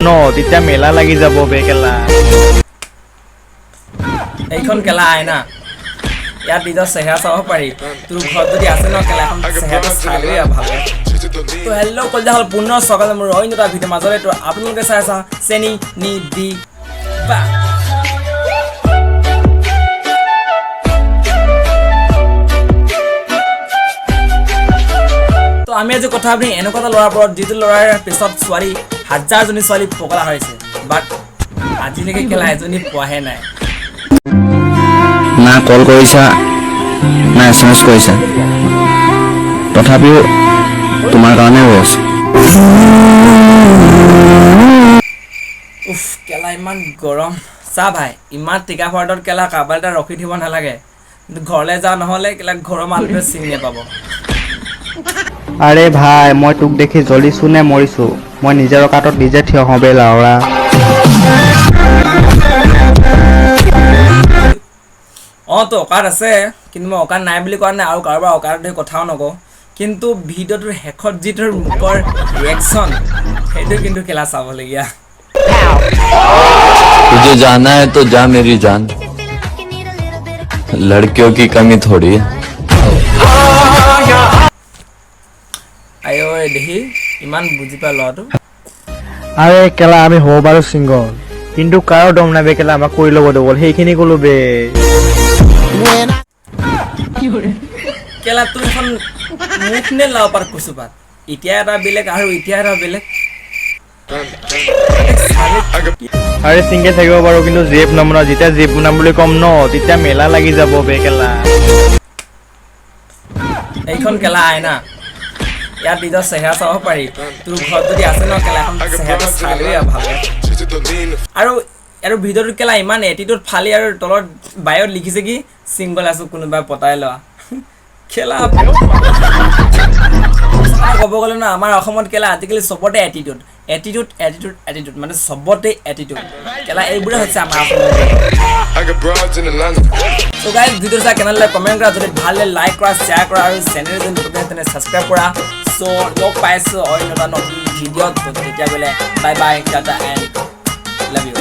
ন, তেতিয়া মেলা লাগি যাব বে কেলা। এইখন কেলা আইনা, ইয়াত নিজৰ চেহেৰা চাব পাৰি। তোৰ ঘৰত যদি আছে ন কেলা এখন, চেহেৰাটো চাই ল'বি আৰু ভালকে। তো হেল্ল' কলিজা হ'ল, পুনৰ স্বাগত মোৰ অন্য এটা ভিডিঅ'ৰ মাজতে। তো আপোনালোকে চাই আছা চেনি নি দি বা। তো আমি আজি কথা পাতিম এনেকুৱা এটা ল'ৰাৰ ওপৰত, যিটো ল'ৰাৰ পিছত ছোৱালী হাজাৰজনী ছোৱালী পগলা হৈছে, বাট আজিলৈকে কেলা এজনী পোৱাহে নাই। না কল কৰিছা, না SMS কৰিছা, তথাপিও তোমাৰ কাৰণে ৰৈ আছো। উফ কেলা, ইমান গৰম। চা ভাই, ইমান টিকা ফৰদত কেলা কাৰোবাৰ এটা ৰখি থাকিব নালাগে। কিন্তু ঘৰলৈ যাওঁ, নহ'লে কেলা ঘৰৰ মানুহটোৱে চিনি নাপাব। আৰে ভাই, মই তোক দেখি জ্বলিছো নে মৰিছো? মই নিজৰ অকাতত নিজে থিয় হওঁ বে লাওৰা। অঁ, তো অকাত আছে, কিন্তু মই অকাত নাই বুলি কোৱা নাই আৰু কাৰোবাৰ অকাত ধৰি কথাও নকওঁ। কিন্তু ভিডিঅ'টোৰ শেষত যিটোৰ মুখৰ ৰিয়েকশ্যন, সেইটো কিন্তু কেলা চাবলগীয়া। तुझे जाना है तो जा मेरी जान, लड़कियों की कमी थोड़ी है। আই ঐ দেহি, ইমান বুজি পোৱা ল'ৰাটো। আৰে কেলা, আমি হ'ব পাৰো ছিংগল, কিন্তু কাৰো দম নাই বে কেলা আমাক কৰি ল'ব ডবল, সেইখিনি ক'লো বে। কেলা তোৰ এখন মুখ নে লাও পাত কচুপাত? এতিয়া এটা বেলেগ আৰু এতিয়া এটা বেলেগ। আৰে ছিংগল থাকিব পাৰো, কিন্তু জিএফ নবনাও। যেতিয়া জিএফ বনাম বুলি ক'ম ন, তেতিয়া মেলা লাগি যাব বে কেলা। এইখন কেলা আইনা, ইয়াত নিজৰ চেহেৰা চাব পাৰি। তোৰ ঘৰত যদি আছে ন কেলা এখন, চেহেৰাটো চাই ল'বি আৰু ভালকে। আৰু আৰু ভিডিঅ'টোত কেলা ইমান এটিটিউড ফালি আৰু তলত বায়'ত লিখিছে কি ছিংগল আছো, কোনোবাই পতাই লোৱা। খেলা ক'ব গ'লে ন, আমাৰ অসমত কেলা আজিকালি চবতে এটিটিউড, এটিটিউড, এটিটিউড, এটিটিউড, মানে চবতে এটিটিউড কেলা। এইবোৰে হৈছে আমাৰ অসমত। চ' গাইজ, ভিডিঅ' চাই কেনেদৰে কমেণ্ট কৰা, যদি ভাল লাগে লাইক কৰা, শ্বেয়াৰ কৰা আৰু চেনেল যদি নতুন হয় তেনে ছাবস্ক্ৰাইব কৰা। চ' লগ পাইছোঁ অন্য এটা নতুন ভিডিঅ'ত, তেতিয়া বোলে bye bye, tata and love you.